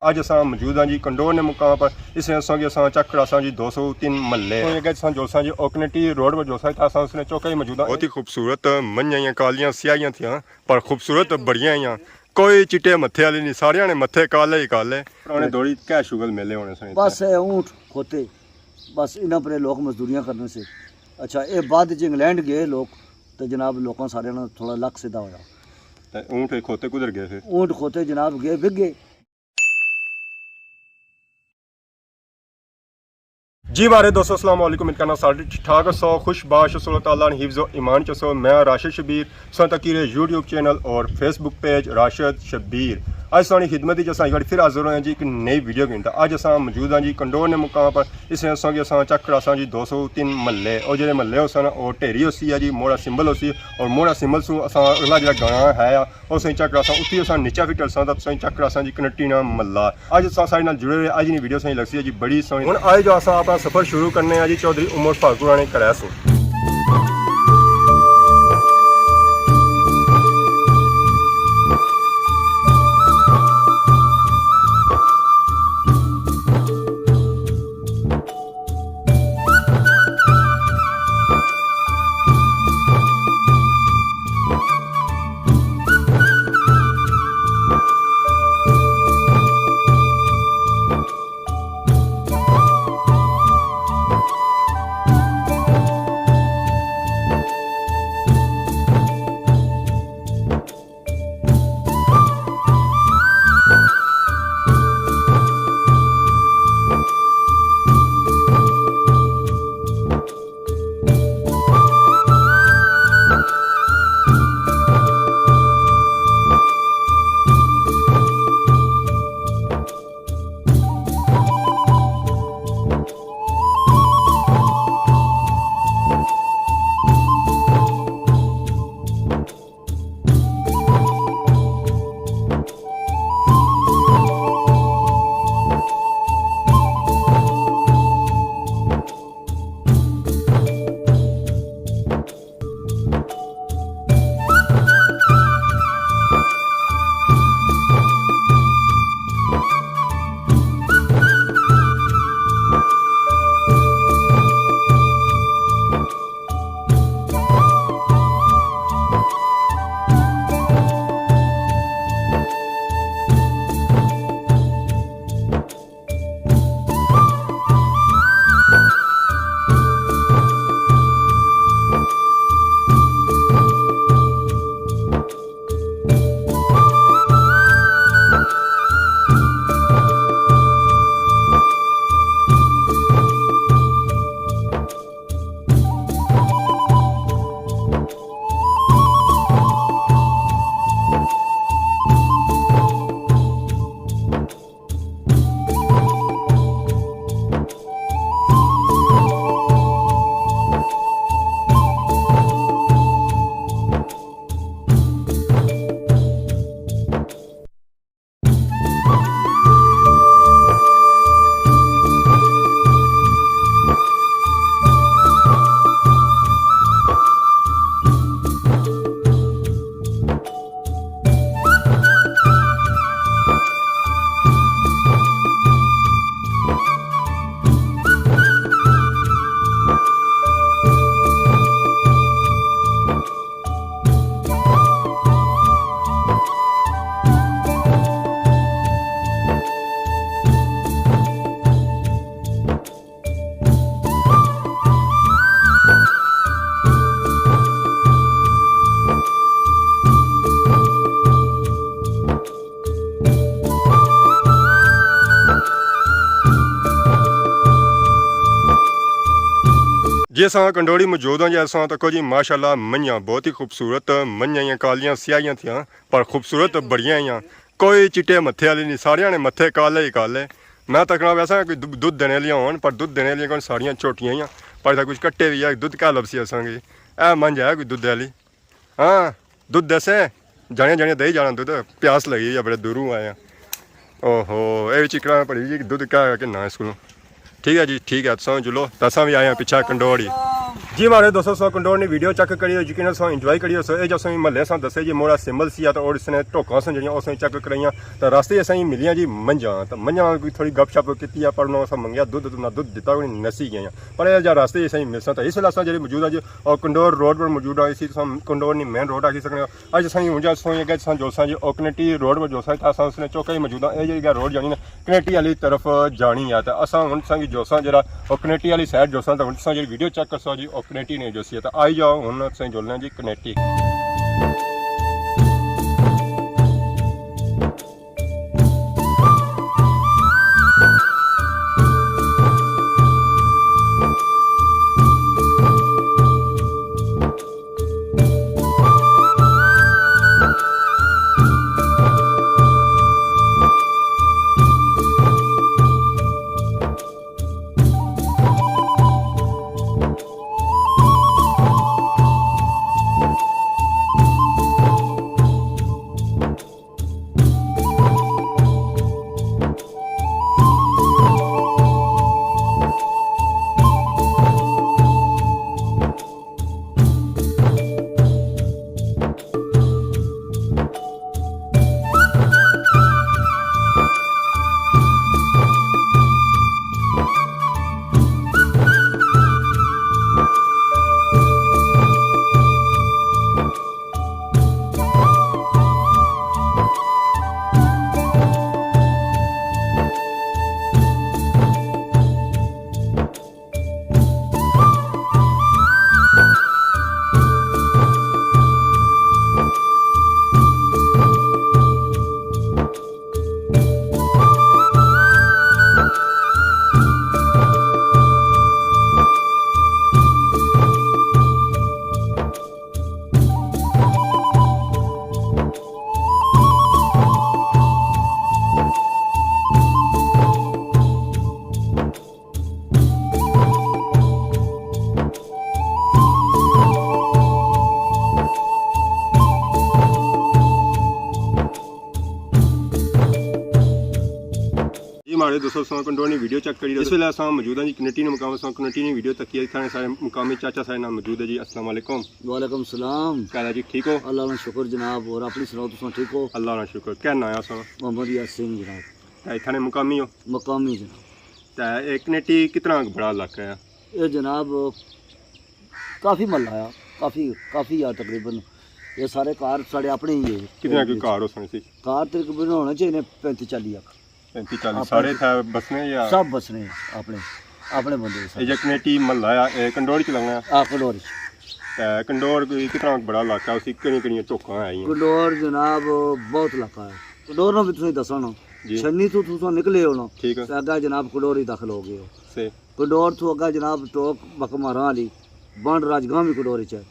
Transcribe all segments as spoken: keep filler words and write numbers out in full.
اج اساں موجود ہاں جی کنڈور نے مقام پر۔ اس نے اساں کی اساں چیک کراساں جی دو سو تین محلے۔ اگے اساں جلساں جی اوکنٹی روڈ پر جلساں، اتھا اساں اس نے چوکا ہی موجود ہاں۔ بہت ہی خوبصورت منجھاں ہیاں، کالیاں سیاہیاں تھیاں، پر خوبصورت بڑیاں ہیاں۔ کوئی چٹے متھے والی نہیں، ساریاں نے متھے کالے ہی کالے۔ پرانے دور وچ کیا شغل میلے ہونے سن اتھے؟ بس اے اونٹ کھوتے، بس انہاں پر لوک مزدوریاں کرنے سے۔ اچھا، اے بعد چ انگلینڈ گئے لوک، تے جناب لوکاں ساریاں نا تھوڑا لک سیدھا ہویا۔ تے اونٹ کھوتے کدھر گئے پھر؟ اونٹ کھوتے جناب گئے وگے۔ جی مہاڑے دوستو، السلام علیکم۔ امید کرنا سارے ٹھیک ٹھاک ہسو، خوش باش ہسو، اللہ تعالیٰ نے حفظ و ایمان چ ہسو۔ میں راشد شبیر، سن تکی رہے یوٹیوب چینل اور فیس بک پیج راشد شبیر۔ اج سانی خدمت وچ اساں ایک بار پھر حاضر ہوئے ہیں جی ایک نئی ویڈیو گھن۔ اج اساں موجود ہاں جی کنڈور نے مقام پر۔ اس نے اساں کی اساں چیک کراساں جی دو سو تین محلے، او جڑے محلے ہوسن او ڈھیری ہوسی ہے جی، موڑا سمبل ہوسی، اور موڑا سمبل سوں اساں اگلا جڑا گانا ہے اس نے چیک کراساں، اتھی اساں نیچا فٹ کرساں تاں تساں چیک کراساں جی کنٹی نا محلہ۔ اج تساں ساڑے نال جڑے رہے، اج نی ویڈیو تساں لگسی ہے جی بڑی سوہنی۔ ہن آئے جو اساں اپنا سفر شروع کرنے آں جی چوہدری عمر فاروق ہوراں نے گھرے سوں۔ جی اساں کنڈوڑی موجود ہاں جی، اساں تکو جی ماشاءاللہ منجھاں بہت ہی خوبصورت، منجھاں ہیاں کالیاں سیاہیاں تھیاں، پر خوبصورت بڑیاں ہیاں۔ کوئی چٹے متھے والی نہیں، ساریاں نے متھے کالے ہی کالے۔ میں تکنا ویسا کوئی دو-، دودھ دینے والیاں ہون، پر دودھ دینے والیاں کون، ساریاں چھوٹیاں ہیاں۔ پر اتھا کچھ کٹے وی ہے، دودھ کیا لبسی اساں کی؟ اے منجھ ہے کوئی دودھ والی؟ ہاں، دودھ دیسے؟ جانیاں جانیاں دے ہی جانا دودھ، پیاس لگی ہے، بڑے دوروں آئے ہیں۔ اوہو، اے وی چکنا پڑی جی، دودھ کیا ہے کہ نہ اس کولوں۔ ٹھیک ہے جی، ٹھیک ہے، تساں جلو، تساں وی آئے ہیں پچھا کنڈوڑی۔ جی ماڑے دوستو، سو کنڈور نی ویڈیو چیک کریو، یقیناً سو انجوائے کریو۔ سو اے جو سو محلے ساں دسے جی، موڑا سمبل سی آ، تے اور اس نے ٹوکاں سن جڑیاں، اس نے چیک کرائیاں۔ تے راستے اساں کی ملیاں جی منجاں، تے منجاں کوئی تھوڑی گپ شپ کیتی آ، پر انہاں اساں منگیا دودھ، تے انہاں دودھ دتا، کوئی نسی گئیاں۔ پر اے جا راستے اساں کی ملساں۔ تے اس ویلے اساں جڑے موجود آں جی، او کنڈور روڈ پر موجود آں، اسی تساں کنڈور نی مین روڈ آکھی سکنے ہو۔ اج اساں کی ہن جا سو اگے اساں جلساں جی، او کنیٹی روڈ پر جلساں، تے اساں اس نے چوکا ہی موجود آں۔ اے جڑی گا روڈ جانی نا، کنیٹی آلی طرف جانی ہے۔ تے اساں ہن تساں کی جلساں جڑا او کنیٹی آلی سائیڈ جلساں، تے ہن تساں جڑی ویڈیو چیک کرسو جی، او کنیٹی نے جلسی ہے۔ تے آئی جاؤ ہن تساں جلنے جی کنیٹی۔ جی ماڑے دوستو، ساں کنڈونی ویڈیو چیک کری رہے۔ اس ویلے اساں موجود ہاں جی کنیٹی نے مقام، ساں کنیٹی نے ویڈیو تکی ہے، اتھاں نے سارے مقامی چاچا سارے نال موجود ہے جی۔ السلام علیکم۔ وعلیکم السلام۔ کیا حال ہے جی، ٹھیک ہو؟ اللہ نا شکر جناب، اور اپنی سناؤ، تساں ٹھیک ہو؟ اللہ نا شکر۔ کیا ناں ہے ساں؟ محمد یاسین جناب۔ تے اتھاں نے مقامی ہو؟ مقامی جناب۔ تے اے کنیٹی کتنا بڑا علاقہ ہے؟ اے جناب کافی محلہ آ، کافی، کافی آ تقریباً۔ اے سارے گھر ساڑے اپنے ہی ہے۔ کتنے کوئی گھر ہو سن سی؟ گھر تقریباً ہونے چاہیے پینتی چالی اک۔ پینتی چالی۔ اپنے سارے اتھا بسنے یا؟ سب بسنے اپنے، اپنے بندے اے سارے۔ جے کنیٹی محلہ آ، اے کنڈوری چ لگنا؟ آ، کنڈوری چ۔ تے کنڈور کوئی کتنا بڑا علاقہ، اسی کہڑیاں کہڑیاں چوکاں آئیاں؟ کنڈور جناب بہت علاقہ ہے۔ کنڈور نا بھی تساں دساں نا۔ جی۔ چھنی تو تساں نکلے ہو نا۔ ٹھیک ہے۔ تے اگا جناب کنڈوری داخل ہو گئے ہو۔ صحیح۔ کنڈور تو اگا جناب ٹوک بکماراں والی، بانڈ راجگاں بھی کنڈور چ ہے۔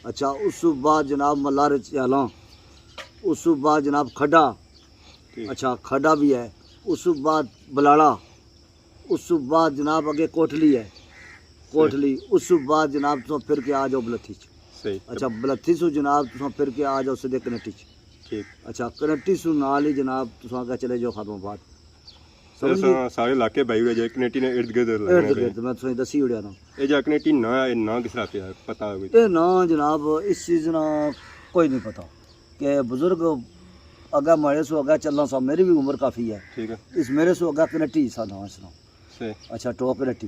اچھا، اس تو بعد جناب ملار چالاں، اس تو بعد جناب کھڈا، ٹھیک۔ اچھا، کھڈا بھی ہے، اس تو بعد بلاڑا، اس تو بعد جناب اگے کوٹلی ہے، صحیح۔ کوٹلی، اس تو بعد جناب تساں پھر کے آ جاؤ بلتھی چ۔ صحیح۔ اچھا، بلتھی سو جناب تساں پھر کے آ جاؤ سدھے کنیٹی چ۔ ٹھیک۔ اچھا، کنیٹی سو نال ہی جناب تساں اگے چلے جاؤ خادم آباد۔ سمجھ گئے؟ سارے علاقے بھائی ہوئے جائے، کنیٹی نے ارد گرد لگنے ارد سے۔ گرد، میں تساں دسی اڑیا نا۔ اے جا کنیٹی ناں ہے، ناں کس طرح پیا، پتہ ہے کوئی؟ اے ناں جناب اس چیز نا کوئی نہیں پتہ کہ بزرگ اگا ماڑے سو اگا چلنا سا، میری بھی عمر کافی ہے۔ ٹھیک ہے۔ اس میرے سو اگا کنیٹی سا ناں اس نا۔ صحیح۔ اچھا، ٹوک کنیٹی۔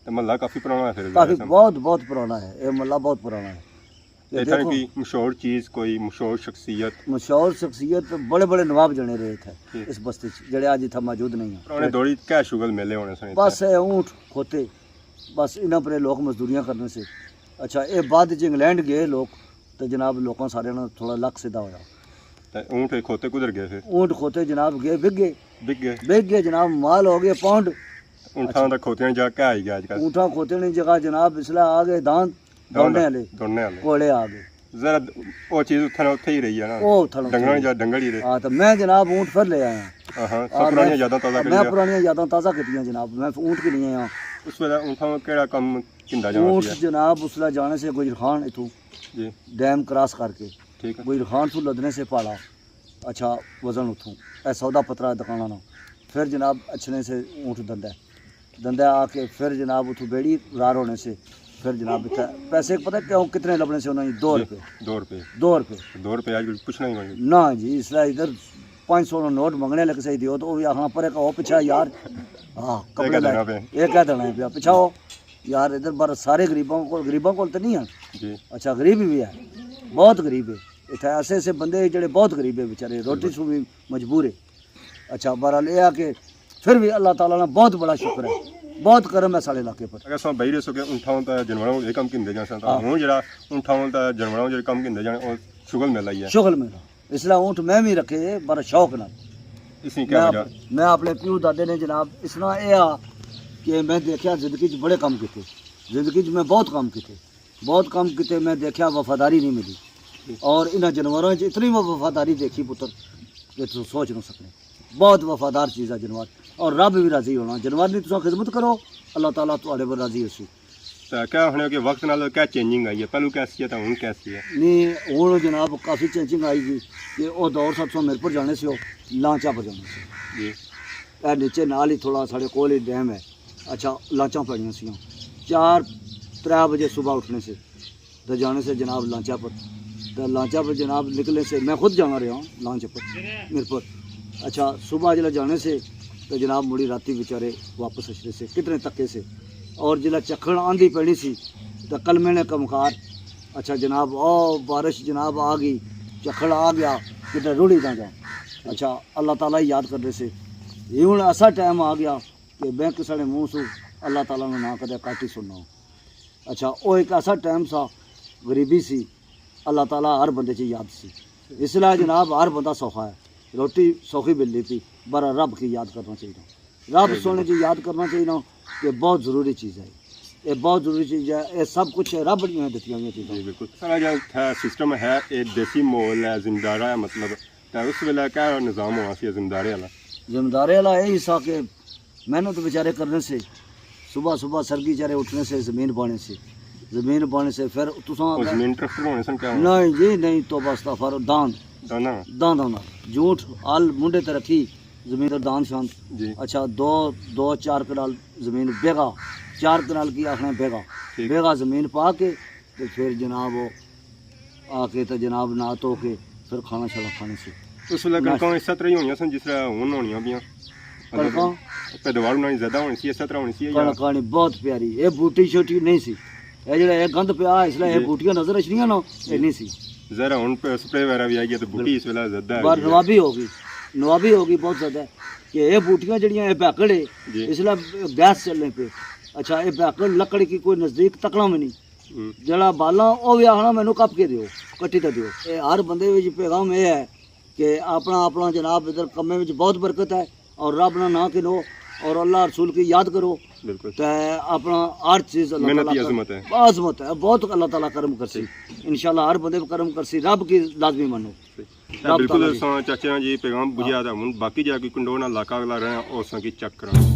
تے محلہ کافی پرانا ہے پھر کافی، ویسے۔ بہت، بہت پرانا ہے، اے محلہ بہت پرانا ہے۔ تے اتھاں دیکھو، کوئی مشہور چیز، کوئی مشہور شخصیت؟ مشہور شخصیت بڑے بڑے نواب جنے رہے تھے ٹھیک۔ اس بستی چ، جڑے اج اتھا موجود نہیں ہیں۔ پرانے دور وچ کیا شغل میلے ہونے سن اتھے؟ بس اے اونٹ کھوتے، بس انہاں پر لوک مزدوریاں کرنے سے۔ اچھا، اے بعد وچ انگلینڈ گئے لوک، تے جناب لوکاں سارے نال تھوڑا لک سیدھا ہویا۔ تے اونٹ کھوتے کدھر گئے پھر؟ اونٹ کھوتے جناب گئے، بک گئے۔ بک گئے؟ بک گئے جناب، مال ہو گئے پاؤنڈ۔ اونٹاں اچھا۔ دا کھوتیاں جا کیا آئی گیا اج کل؟ اونٹاں کھوتیاں نی جگہ جناب اس لیے آ گئے داند۔ داند، دوڑنے والے۔ دوڑنے والے۔ گھوڑے آ گئے۔ ذرا او چیز اتھے نہ اتھے ہی رہی ہے نا۔ او اتھے نہ اتھے ڈنگراں ہی۔ جا ڈنگر ہی رہے۔ ہاں، تے میں جناب اونٹ پھر لے آیا۔ ہاں، ہاں، سو آ، پرانیاں میں، یاداں تازہ میں کریاں۔ پرانیاں یاداں تازہ کیتیاں جناب، میں اونٹ کے لیے آیا۔ اس ویلے اونٹاں کیڑا کم کیندا جانا اونٹ سی؟ جناب اس ویلے جانے سے گجر خان اتھوں۔ جی۔ ڈیم کراس کر کے۔ ٹھیک ہے۔ گجر خان توں لدنے سے پہاڑا۔ اچھا، وزن اتھوں۔ اے سودا پترا دکانا نا۔ پھر جناب اچھنے سے اونٹ دندے۔ دندے آ کے پھر جناب اتھوں بیڑی رار ہونے سے۔ پھر جناب اتھے پیسے پتہ کیوں کتنے لبنے سے انہاں نے؟ دو جی، روپے۔ دو روپے۔ دو روپے۔ دو روپے اج کل پوچھنا ہی کوئی۔ نہ جی، اس طرح ادھر پانچ سو نو نوٹ منگنے لگے سے دیو تو وہ بھی آخنا پرے کا ہو پچھا یار۔ ہاں، کپڑے کہہ دینا لائے۔ پہ۔ یہ کہہ دینا پیا، پچھاؤ یار، ادھر بار سارے غریباں کو، غریباں کو تو نہیں ہے۔ جی۔ اچھا، غریب بھی ہے، بہت غریب ہے۔ اتھے ایسے ایسے بندے جڑے بہت غریب ہے بیچارے، روٹی سوں بھی مجبور ہے۔ اچھا، بہرحال یہ ہے کہ پھر بھی اللہ تعالیٰ نا بہت بڑا شکر ہے، بہت کرم ہے سارے علاقے پر۔ اگر سو بھائی رہے سو کہ اونٹھاں تے جانوراں کو یہ کم کیندے جان سن، تو ہاں۔ ہوں جڑا اونٹھاں تے جانوراں کو جڑے کم کیندے جان، وہ شغل میلہ ہی ہے۔ شغل میلہ۔ اس لیے اونٹ میں بھی رکھے ہے، بڑا شوق نال۔ اس نے کیا میں وجہ؟ اپ-، میں اپنے پیو دادے نے جناب، اس طرح یہ آ کہ میں دیکھیا زندگی چ بڑے کم کیتے، زندگی چ میں بہت کم کیتے، بہت کم کیتے، میں دیکھیا وفاداری نہیں ملی۔ اور انہاں جانوراں چ اتنی وفاداری دیکھی پتر کہ تساں سوچ نہ سکنے۔ بہت وفادار چیز ہے جانور، اور رب بھی راضی ہونا۔ جانور دی تساں خدمت کرو، اللہ تعالیٰ تہاڈے پر راضی ہوسی۔ تے کیا آخنے ہو کہ وقت نال کیا چینجنگ آئی ہے؟ پہلو کیسی ہے تے ہن کیسی ہے؟ نہیں، ہن جناب کافی چینجنگ آئی گئی کہ او دور سا تساں میرپور جانے سے ہو، لانچا پر جانے سے۔ جی۔ اے نیچے نال ہی تھوڑا ساڑے کول ہی ڈیم ہے۔ اچھا، لانچاں پڑیاں سیاں۔ چار، ترے بجے صبح اٹھنے سے۔ تے جانے سے جناب لانچا پر۔ تے لانچا پر جناب نکلنے سے، میں خود جانا رہا ہوں لانچ پر، میرپور۔ اچھا، صبح جلے جانے سے، تے جناب مڑی راتی بیچارے واپس اچھنے سے، کتنے تکے سے۔ اور جلے چکھڑ آندھی پینی سی، تے کلمے نے کمکار، اچھا جناب، او بارش جناب آ گئی، چکھڑ آ گیا، کتنے رڑی نہ جا۔ اچھا، اللہ تعالیٰ ہی یاد کرنے سے۔ یہ ہن ایسا ٹائم آ گیا کہ میں کسے نے منہ سو اللہ تعالیٰ نے نام کدے کٹ ہی سننا ہو۔ اچھا، او ایک ایسا ٹائم سا، غریبی سی، اللہ تعالیٰ ہر بندے چ یاد سی۔ اس لیے جناب ہر بندہ سوکھا ہے، روٹی سوکھی ملنی پی، پر رب کی یاد کرنا چاہیے۔ رب سونے جی یاد کرنا چاہیے کہ بہت ضروری چیز ہے۔ یہ بہت ضروری چیز ہے، یہ سب کچھ رب نے دتیاں ہوئی چیزاں۔ جی بالکل۔ سارا جو تھا سسٹم ہے، یہ دیسی ماحول ہے، زمیندارہ ہے، مطلب، تو اس ویلے کیا نظام ہونا سی زمیندارے والا؟ زمیندارے والا یہی سا کہ محنت بیچارے کرنے سے، صبح صبح سرگی چارے اٹھنے سے، زمین بانے سے، زمین بانے سے، پھر تساں وہ زمین ٹریکٹر ہونے سن کیا ہونا؟ نہیں جی، نہیں، توبہ استغفار، داند۔ دانا؟ داند ہونا۔ جھوٹ، ہل منڈے تے رکھی، زمین تے داند شاند۔ جی۔ اچھا، دو، دو چار کنال زمین بیگا، چار کنال کی آخنا بیگا، ٹھیک۔ بیگا زمین پا کے، تے پھر جناب وہ آ کے تے جناب نہا تو کے پھر کھانا شانا کھانے سے۔ اس ویلے ناشتہ۔ کڑکاں اس طرح ہی ہونیاں سن جس طرح ہن ہونیاں پیاں؟ مطلب، کڑکاں؟ پیداوار انہاں نی زیادہ ہونی سی، اس طرح ہونی سی یا؟ کڑکاں نی بہت پیاری، یہ بوٹی شوٹی نہیں سی۔ یہ جڑا یہ گند پیا، اس لیے یہ جی۔ بوٹیاں نظر اچھنیاں نا، یہ جی۔ نہیں سی۔ ذرا ہن پہ سپرے وغیرہ بھی آئی گیا تو بوٹی اس ویلے زیادہ ہے بار جی۔ نوابی ہو گئی، نوابی ہو گئی بہت زیادہ۔ کہ یہ بوٹیاں جڑیاں، یہ بیکڑ ہے، جی۔ اس لیے گیس چلنے پہ۔ اچھا، یہ بیکڑ لکڑ کی کوئی نزدیک تکنا بھی نہیں۔ ہوں۔ جڑا بالاں، او وی آخنا، "مینوں کپ کے دیو، کٹی تے دیو۔" اے ہر بندے وچ پیغام اے ہے کہ اپنا، اپنا جناب، ادھر کمے وچ بہت برکت ہے، اور رب نا نام گھنو، اور اللہ رسول کی یاد کرو۔ بالکل۔ تے اپنا ہر چیز اللہ محنت تعالیٰ کی کر-، عظمت ہے۔ عظمت ہے، بہت اللہ تعالیٰ کرم کرسی۔ ٹھیک۔ انشاءاللہ ہر بندے پہ کرم کرسی، رب کی لازمی منو۔ ٹھیک۔ اے رب بالکل تعالیٰ دی۔ اساں چاچے ہاں جی، پیغام بجیا تھا۔ ہن باقی جا کوئی کنڈو نہ علاقہ اگلا رہے ہیں، او اساں کی چیک کراں۔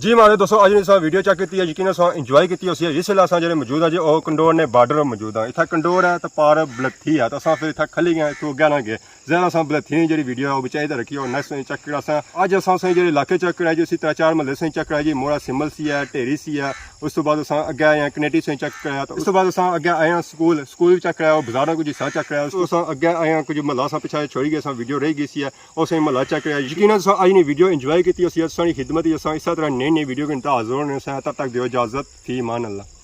جی ماڑے دوستو، اج نے اساں ویڈیو چیک کیتی ہے، یقین اساں انجوائے کیتی ہوسی ہے۔ اس ویلے اساں جڑے موجود ہاں جی، او کنڈور نے بارڈر موجود ہاں۔ اتھا کنڈور ہے تے پار بلتھی ہے، تے اساں پھر اتھا کھلی گئے، اتھوں اگے نہ گئے۔ ظاہر اساں بلتھی نی جڑی ویڈیو ہے، او بچائی تے رکھی، او نیکسٹ اساں چیک کراں۔ اساں اج اساں اساں جڑے علاقے چیک کرائے جی، اسی ترے چار محلے اساں چیک کرائے جی، موڑا سمل سی ہے، ڈھیری سی ہے، اس تو بعد اساں اگے آئے ہیں کنیٹی اساں چیک کرایا، تے اس تو بعد اساں اگے آئے ہیں سکول، سکول بھی چیک کرایا، بازاراں کچھ حصہ چیک کرایا، اس تو اساں اگے آئے ہیں کچھ محلہ اساں پچھے چھوڑی گئے، اساں ویڈیو رہ گئی سی ہے۔ اساں ملا چیک کریا۔ یقیناً تساں اج نی ویڈیو انجوائے کیتی ہوسی، تساں نی خدمت وچ اساں اسے طرح نئی نئی ویڈیو گھنٹہ حاضر ہونے سے۔ تب تک دیو اجازت، فی امان اللہ۔